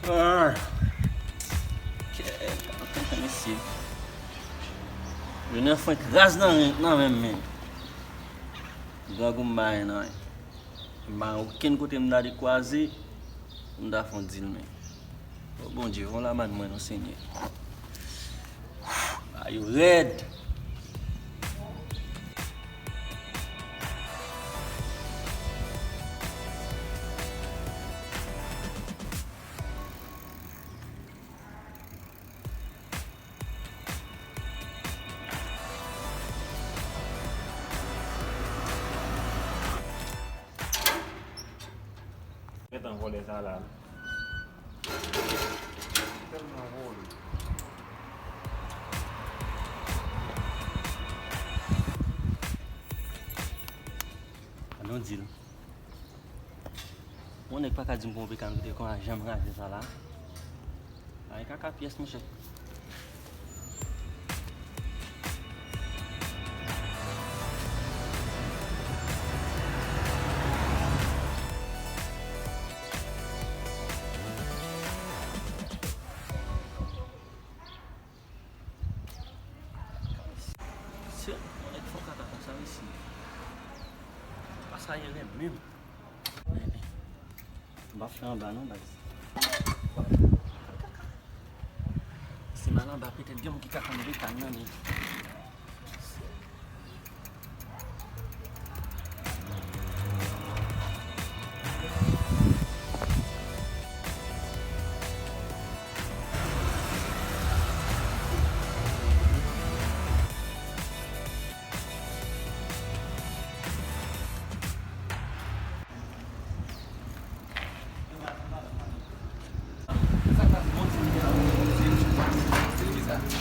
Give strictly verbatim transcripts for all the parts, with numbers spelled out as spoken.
Ah. Kè, mesye. Yo nan fwen kraz nan ren, nan men men. Grangou m pa anyen nan men. M pa gen okenn kote m ta dekwaze pou m ta fè yon dil men. O Bondye, voye yon lamann mwen non, Senyè. Bagay yo rèd. Gentan vòlè sa la. Tèlman vòlè. An nou di l. Yon nèg pa ka di m gon pekal m kite kòman janm raje sa la. Ay kaka pyès monchè. Se yon nèg fò kaka konsa mesye. Pa sa ye rèd menm. M p ap fè anba non baz. Si m al anba petèt gen moun ki ka konn reta nan men.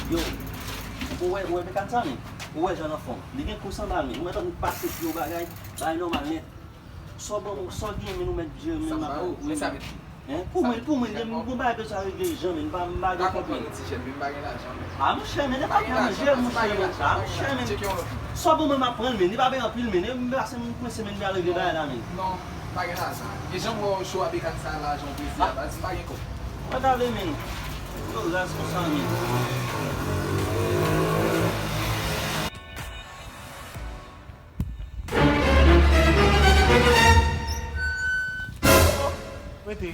Yo, ou wè, ou wè mekàn sa men? Ou wè jan l anfòm? Li gen kous anba l men. Ou wè tan l pase pye w bagay, bagay nòmal nèt. Sa w ban m, sa w gen men ou mèt jere men m ap. Hein? Pou mwen, pou mwen, gen m gon bagay bezwen regle jan men m pa, m pa gen konprann. Ti jèn men m pa gen lajan men. Ah monchè, men e pa pwoblèm jere monchè men. Ah monchè men. Sa w ban mwen m ap pran l men, li pa bay anpil men, e m pase m kwense men m al regle bagay la men. Non, m pa gen lajan. E jan m wè w cho a bekàn sa la, jan w prese a, baz m pa gen kòb. Mwen t ale men. Yo raz konsa men. Rete.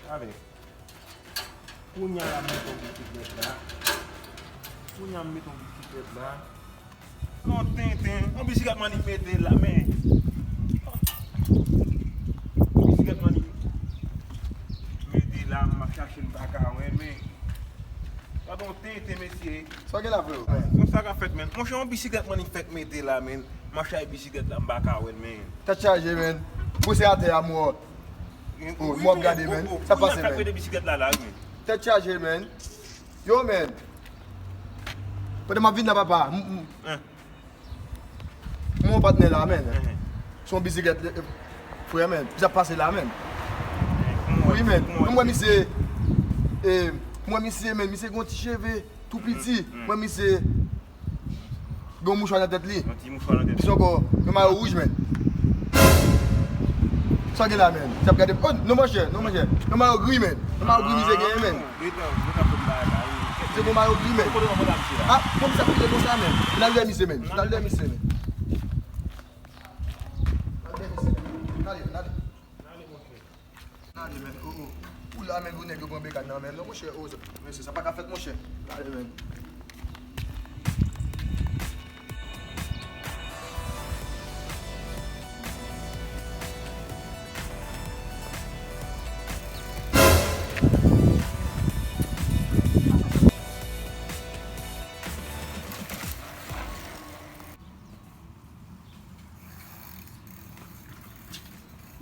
Ale. Kounye a la m mete yon bisiklèt la. Kounye a m mete yon bisiklèt la. Non tenten, yon bisiklèt Manif mete la men. Yon bisiklèt Manif mete la, m ap chache l m pa ka wè men. Gade yon tenten mesye. Sa w gen la freo? Konsa k ap fèt men. Monchè yon bisiklèt Manif fèk mete la men. M ap chache bisiklèt la m pa ka wè l men. Tèt chaje men. Pouse atè a mò. Oh, mò ap gade men. Sa pase men. Tèt chaje men. Yo men. Pandan m ap vin la papa. M, m, m wè yon patnè la men. Se yon bisiklèt frè men. Sa pase la men. Wi men. M wè misye. E, m wè misye men. Misye gen yon ti cheve tou piti. M wè misye. Gen yon mouchwa nan tèt li. Yon ti mouchwa nan tèt li. Plis ankò, yon mayo wouj men. Sa gen la men? Sa ap gade. Oh, non monchè, non monchè. Yon mayo gri men. Yon mayo gri misye genyen men. Misye gen yon mayo gri men. Ah, bon, misye ap kite konsa men. N al dèyè misye men. N al dèyè misye men. N al dèyè misye men. N ale, n ale. N ale, monchè. N ale men, oh, oh. Ou la men, pou nèg yo pran bekàn nan men. Non, monchè, oh, mesye, sa pa ka fèt, monchè. N ale men.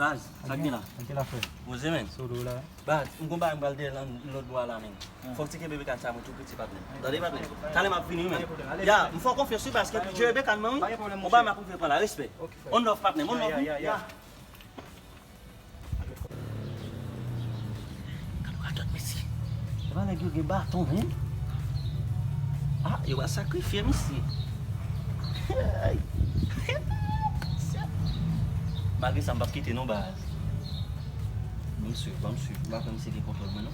Baz, sa k gen la? Anke la frè. Poze men. Solo la. Baz, m gon bagay m pral dèyè lan lòt bò a la men. Fòk ti kenbe bekàn sa mwen tou piti patnè. Tande patnè. Talè m ap vini wi men. Ya, m fè w konfyans wi baz, kenbe jere bekàn mwen wi. On bagay m ap rive pran la, respè. On love patnè, on love wi. Ya. Gad radòt mesye. Epa nèg yo gen baton men. Ah, yo va sakrifye misye. Malgre sa m p ap kite non baz. Ban m swiv, ban m swiv. M pa kwè misye gen kontwòl mwen non.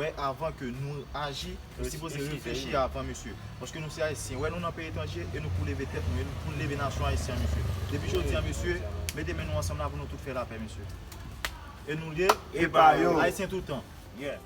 wè, avan ke nou aji, nou sipoze reflechi avan, mesye. Paske nou se Ayisyen. Wè, nou nan peyi etranje e nou pou leve tèt nou, e nou pou leve nasyon ayisyen, mesye. Depi jodi a, mesye, mete men nou ansanm la pou nou tout fè lapè, mesye. E nou lye, e pa yo. Ayisyen toutan. Yeah.